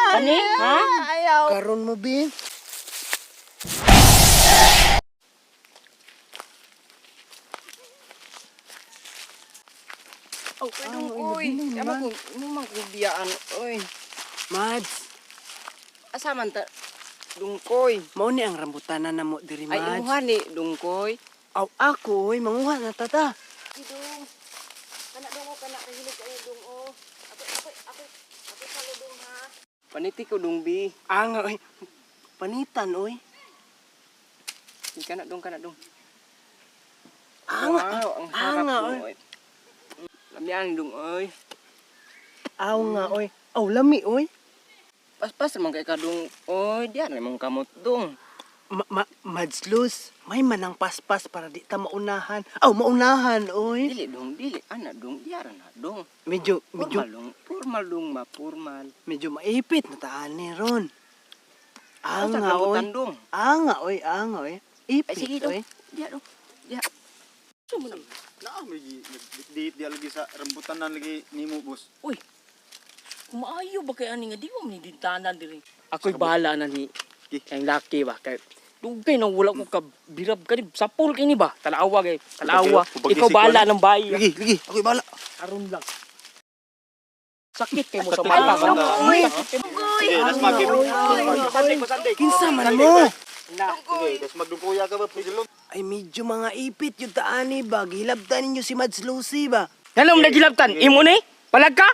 Kani, ha? Ayaw. Karon mo, bi. Oh, Ay, uy. nabilin Ama man. ko, mo man ko biyaan, oy. Mads, Asa man ta dungkoy? mao ni ang rambutanan na mo diri, Ay, Mads. imuha ni dungkoy. Aw, ako, oy, manguha na tata. Dong. Kana dong, oh, kana kahilig kayo dong, oh. Ako ako ako ako salo dong ha. Paniti ko dong bi. Anga, oy. Panitan, oy. Kana dong, kana dong. Anga, Wow, ang sarap anga, dong, oy. oy. Lamian dong, oy. Aw nga, oy. Aw, lami, oy. Paspas man kay ka dong, oy. Diyan mong kamot dong. Ma ma Mads Luz, may manang paspas para di ta maunahan. Aw, maunahan, oy. Dili dong, dili ana dong, diara na dong. Medyo, medyo, Formal dong, formal dong, ma formal. medyo maipit na taan ni Ron. Asa Anga, oy. rambutan dong? Anga, oy, anga, oy. Ay, sige Ipit, dong. oy. Diya dong. Diya. Naa may nagdit di lagi sa rambutan na lagi nimo, boss. Uy, maayo ba kay ani nga di mo ni dintanan diri. Ako'y bahala na ni kay laki ba kay dugay nang wala ko ka birab kani sapul kini ba tanawa kay tanawa Upag- ikaw bahala ng bayi Lagi, lagi, ako'y bala. aron lang sakit kay mo sa mata ba Oy, Sige, das mag kinsa man mo? Sige, das magdungkuya ka ba pidulon. Ay, medyo mga ipit yung taani ba? Gilabtan ninyo si Mads Lucy ba? Nalom na gilabtan imo ni palag ka.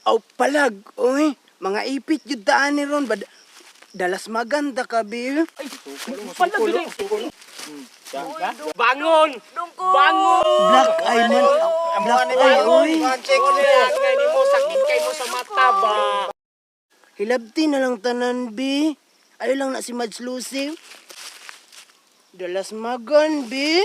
Aw, palag, oy. Mga ipit yung taani ron ba? Dalas maganda ka, Bill. Palag dili. Bangon bangon. Black eye man. Black eye, oy. Kay nimo sakit kay mo sa mata ba. Hilabti na lang tanan, B. Ayo lang na si Mads Lucy. Dalas magan, B.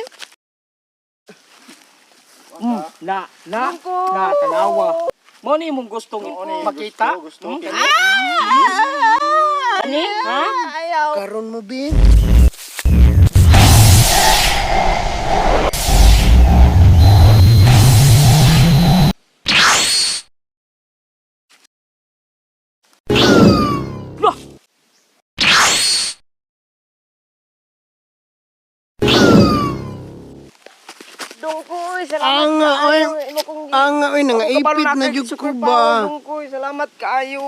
Na na na tanawa mo ni imong gustong makita. Gusto, gusto. Ani ha? Ayaw. Karon mo, B. Lah. Dungkoy, salamat Anga, oy. kaayo. Imo kong Anga, oy. Kabalo Nangaipit na kay jud ko superpower, ba? Dungkoy, salamat kaayo.